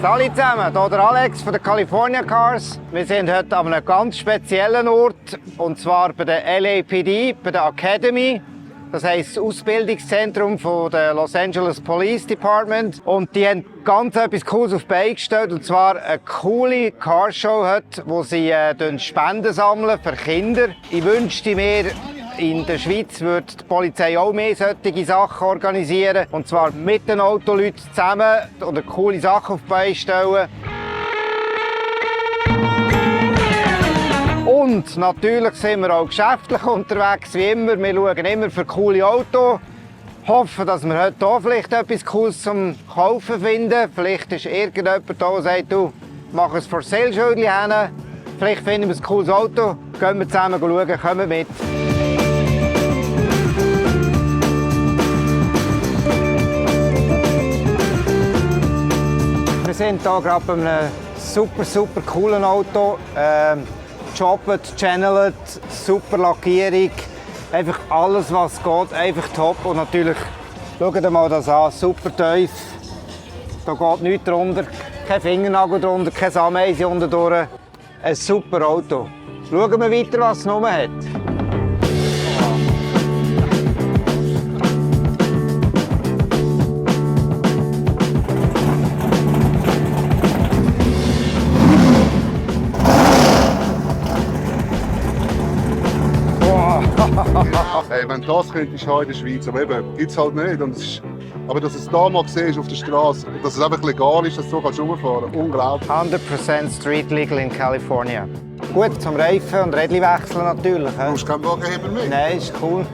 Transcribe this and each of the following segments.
Hallo zusammen, hier der Alex von den California Cars. Wir sind heute an einem ganz speziellen Ort, und zwar bei der LAPD, bei der Academy. Das heisst das Ausbildungszentrum von der Los Angeles Police Department. Und die haben ganz etwas Cooles auf die Beine gestellt, und zwar eine coole Carshow heute, wo sie Spenden sammeln für Kinder. Ich wünschte mir, in der Schweiz würde die Polizei auch mehr solche Sachen organisieren. Und zwar mit den Autoleuten zusammen oder coole Sachen auf die Beine stellen. Und natürlich sind wir auch geschäftlich unterwegs, wie immer. Wir schauen immer für coole Autos. Hoffen, dass wir heute hier vielleicht etwas Cooles zum Kaufen finden. Vielleicht ist irgendjemand da, der sagt, du, mach ein For-Sale-Schildchen hin. Vielleicht finden wir ein cooles Auto. Gehen wir zusammen schauen, kommen mit. Wir sind hier gerade bei einem super coolen Auto. Gejobbt, channelt, super Lackierung. Einfach alles, was geht, einfach top. Und natürlich, schaut euch mal das an, super tief. Da geht nichts drunter, kein Fingernagel drunter, keine Ameise unten durch. Ein super Auto. Schauen wir weiter, was es noch hat. Hey, wenn das könntest du in der Schweiz, aber eben, gibt es halt nicht. Und aber dass es da mal siehst auf der Straße, dass es einfach legal ist, dass du so rumfahren kannst, unglaublich. 100% street legal in California. Gut zum Reifen und Rädchen wechseln natürlich. Du musst keinen Wagenheber mit. Nein, ist cool.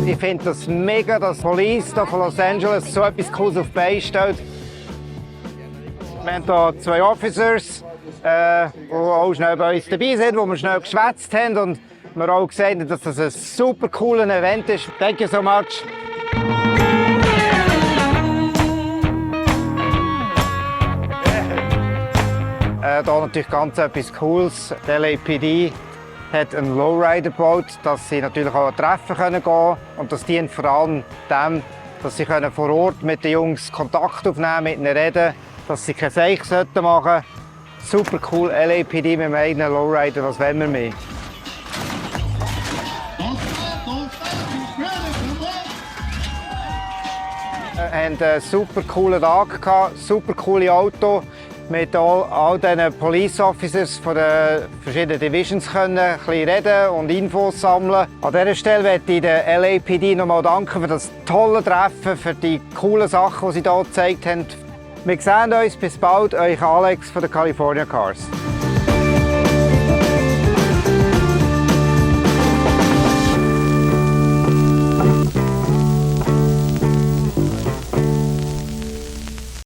Ich finde das mega, dass die Police von Los Angeles so etwas Cooles auf die Beine stellt. Wir haben hier 2 Officers, die auch schnell bei uns dabei sind, wo wir schnell geschwätzt haben und wir auch gesagt haben, dass das ein super cooles Event ist. Thank you so much. Hier natürlich ganz etwas Cooles. Die LAPD hat einen Lowrider gebaut, dass sie natürlich auch an Treffen gehen können. Und das dient vor allem dem, dass sie vor Ort mit den Jungs Kontakt aufnehmen, mit ihnen reden, dass sie kein Seich machen sollten. Super cool, LAPD mit einem eigenen Lowrider, was wollen wir mehr? Wir hatten einen super coolen Tag, super coole Autos. Mit all diesen Police Officers von den verschiedenen Divisions können ein bisschen reden und Infos sammeln. An dieser Stelle möchte ich der LAPD nochmal danken für das tolle Treffen, für die coolen Sachen, die sie hier gezeigt haben. Wir sehen uns, bis bald, euch Alex von den California Cars.